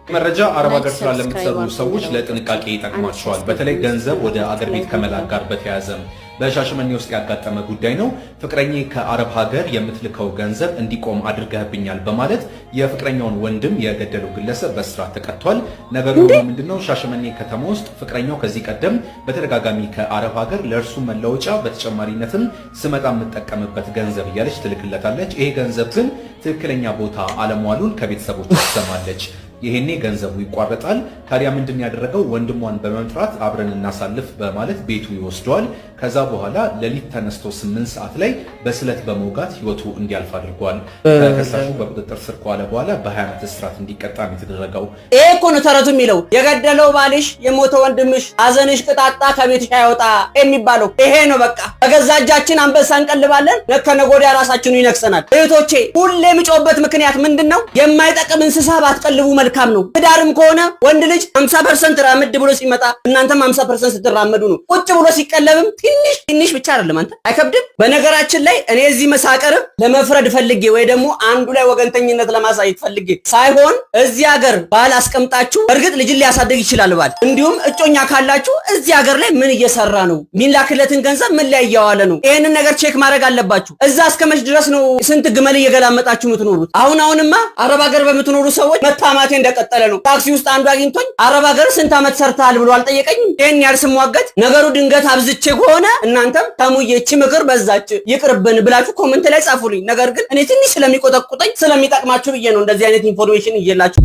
መረጃ አረብ like ሀገር ስራ ለምትሰሩ subscribe ሰዎች አድርጉ። ለጥንቃቄ ይጠቅማቸዋል። አንድ በተለይ ገንዘብ ወደ አገር ቤት like ከመላክ ጋር በተያያዘ በሻሸመኔ ውስጥ ያጋጠመ ጉዳይ ነው። ፍቅረኛዬ ከአረብ ሀገር የምትልከው ገንዘብ እንዲቆም አድርገህብኛል በማለት የፍቅረኛውን ወንድም የገደለው ግለሰብ በእስራት ተቀጥቷል። ነገሩ ምንድነው? ሻሸመኔ ከተማ ውስጥ ፍቅረኛው ከዚህ ቀደም በተደጋጋሚ ከአረብ ሀገር ለእርሱ መለወጫ በተጨማሪነትም ስመጣ የምጠቀምበት ገንዘብ እያለች ትልክለታለች። ይሄ ገንዘብ ግን ትክክለኛ ቦታ አለመዋሉን ከቤተሰቦች ትሰማለች። ይሄኔ ገንዘቡ ይቋረጣል። ታዲያ ምንድን ያደረገው? ወንድሟን በመጥራት አብረን እናሳልፍ በማለት ቤቱ ይወስደዋል። ከዛ በኋላ ሌሊት ተነስቶ 8 ሰዓት ላይ በስለት በመውጋት ህይወቱ እንዲያልፍ አድርጓል። ተከሳሹ በቁጥጥር ስር ከዋለ በኋላ በ20 ዓመት እስራት እንዲቀጣ ነው የተደረገው። ይሄ እኮ ነው ተረቱ የሚለው፣ የገደለው ባልሽ፣ የሞተ ወንድምሽ፣ ሐዘንሽ ቅጣጣ ከቤትሽ አይወጣ የሚባለው ይሄ ነው። በቃ በገዛ እጃችን አንበሳ እንቀልባለን፣ ከነገ ወዲያ ራሳችኑ ይነክሰናል። እህቶቼ፣ ሁሌ የምጮህበት ምክንያት ምንድን ነው? የማይጠቅም እንስሳ ባትቀልቡ መልካም ነው። ትዳርም ከሆነ ወንድ ልጅ 50% ራምድ ብሎ ሲመጣ እናንተም 50% ስትራመዱ ነው። ቁጭ ብሎ ሲቀለብም ትንሽ ትንሽ ብቻ አይደለም፣ አንተ አይከብድም። በነገራችን ላይ እኔ እዚህ መሳቀርብ ለመፍረድ ፈልጌ ወይ ደግሞ አንዱ ላይ ወገንተኝነት ለማሳየት ፈልጌ ሳይሆን እዚህ ሀገር ባል አስቀምጣችሁ፣ እርግጥ ልጅን ሊያሳድግ ይችላል ባል፣ እንዲሁም እጮኛ ካላችሁ እዚህ ሀገር ላይ ምን እየሰራ ነው፣ የሚላክለትን ገንዘብ ምን ላይ እያዋለ ነው፣ ይህንን ነገር check ማድረግ አለባችሁ። እዛ እስከ መች ድረስ ነው ስንት ግመል እየገላመጣችሁ የምትኖሩት? አሁን አሁንማ አረብ ሀገር በምትኖሩ ሰዎች መታማቴ እንደቀጠለ ነው። ታክሲ ውስጥ አንዱ አግኝቶኝ አረብ ሀገር ስንት ዓመት ሰርተሃል ብሎ አልጠየቀኝም። ይህን ያህል ስሟገት ነገሩ ድንገት አብዝቼ ከሆነ እናንተም ተሙዬ እቺ ምክር በዛች ይቅርብን ብላችሁ comment ላይ ጻፉልኝ። ነገር ግን እኔ ትንሽ ስለሚቆጠቁጠኝ ስለሚጠቅማችሁ ብዬ ነው እንደዚህ አይነት information እየላችሁ።